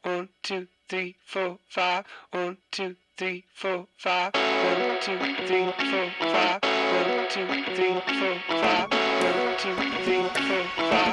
One, two, three, four, five. One, two, three, four, five. One, two, three, four, five. One, two, three, four, five. One, two, three, four, five.